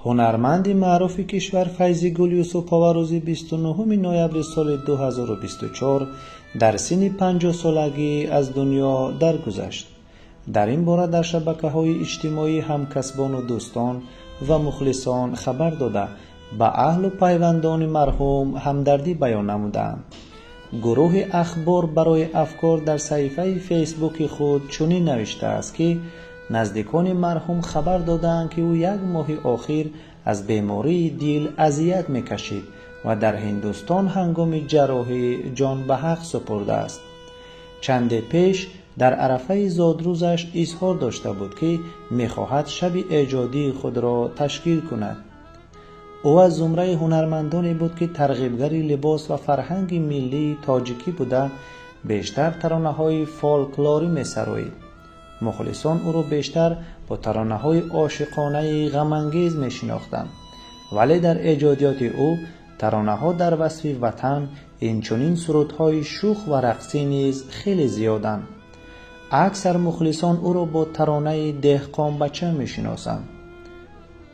Ҳунарманди маъруфи кишвар Файзигул Юсупова рӯзи 29 ноябри соли 2024 дар синни 50-солагӣ аз дунё даргузашт. Дар ин бора дар шабакаҳои иҷтимоӣ ҳамкасбону дӯстон ва мухлисон хабар дода, ба аҳлу пайвандони марҳум ҳамдардӣ баён намуданд. Гурӯҳи «Ахбор барои афкор» дар саҳифаи Фейсбуки худ чунин навиштааст, ки наздикони марҳум хабар додаанд, ки ӯ як моҳи охир аз бемории дил азият мекашид ва дар Ҳиндустон ҳангоми ҷарроҳӣ ҷон ба ҳақ супурдааст. Чанде пеш дар арафаи зодрӯзаш изҳор дошта буд, ки мехоҳад шаби эҷодии худро ташкил кунад. Ӯ аз зумраи ҳунармандоне буд, ки тарғибгари либос ва фарҳанги миллии тоҷикӣ буда, бештар таронаҳои фолклорӣ месароид. Мухлисон ӯро бештар бо таронаҳои ошиқонаи ғамангез мешинохтанд, вале дар эҷодиёти ӯ таронаҳо дар васфи ватан, инчунин сурудҳои шӯх ва рақсӣ низ хеле зиёданд. Аксар мухлисон ӯро бо таронаи «Деҳқонбача» мешиносанд.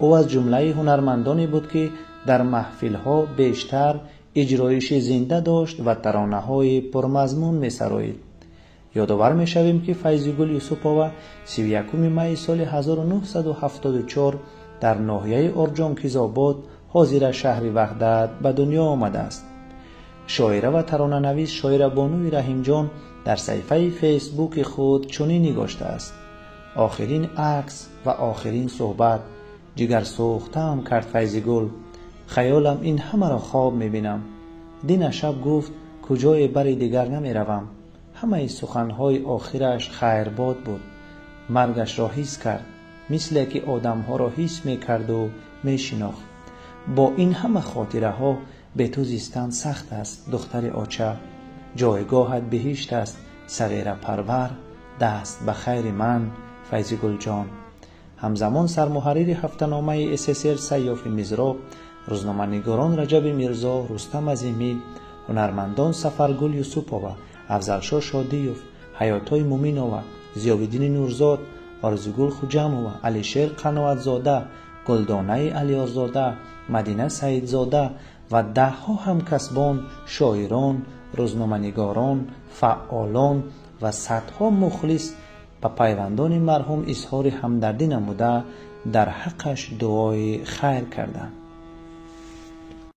Ӯ аз ҷумлаи ҳунармандоне буд, ки дар маҳфилҳо бештар иҷроиши зинда дошт ва таронаҳои пурмазмун месароид. Ёдовар мешавем, ки Файзигул Юсупова 31 майи соли 1974 дар ноҳияи Орҷонкизобод, ҳозира шаҳри Ваҳдат, ба дунё омадааст. Шоира ва таронанавис Шоирабонуи Раҳимҷон дар саҳифаи Фейсбуки худ чунин нигоштааст: «Охирин акс ва охирин суҳбат ҷигарсӯхтаам кард Файзигул. Хаёлам ин ҳамаро хоб мебинам. Дина шаб гуфт, куҷое бари дигар намеравам. Ҳамаи суханҳои охираш хайрбод буд. Маргашро ҳис кард, мисле ки одамҳоро ҳис мекарду мешинохт. Бо ин ҳама хотираҳо бе ту зистан сахт аст, духтари оча. Ҷойгоҳат биҳишт аст, сағирапарвар. Даст ба хайри ман, Файзигулҷон». Ҳамзамон сармуҳаррири ҳафтаномаи СССР Сайёфи Мизроб, рӯзноманигорон Раҷаби Мирзо, Рустам Азимӣ, ҳунармандон Сафаргул Юсупова, Афзалшо Шодиев, Ҳаётой Муминова, Зиёвиддини Нурзод, Орзугул Хуҷамова, Алишер Қаноатзода, Гулдонаи Алиёрзода, Мадина Саидзода ва даҳҳо ҳамкасбон, шоирон, рӯзноманигорон, фаъолон ва садҳо мухлис ба пайвандони марҳум изҳори ҳамдардӣ намуда, дар ҳаққаш дуои хайр карданд.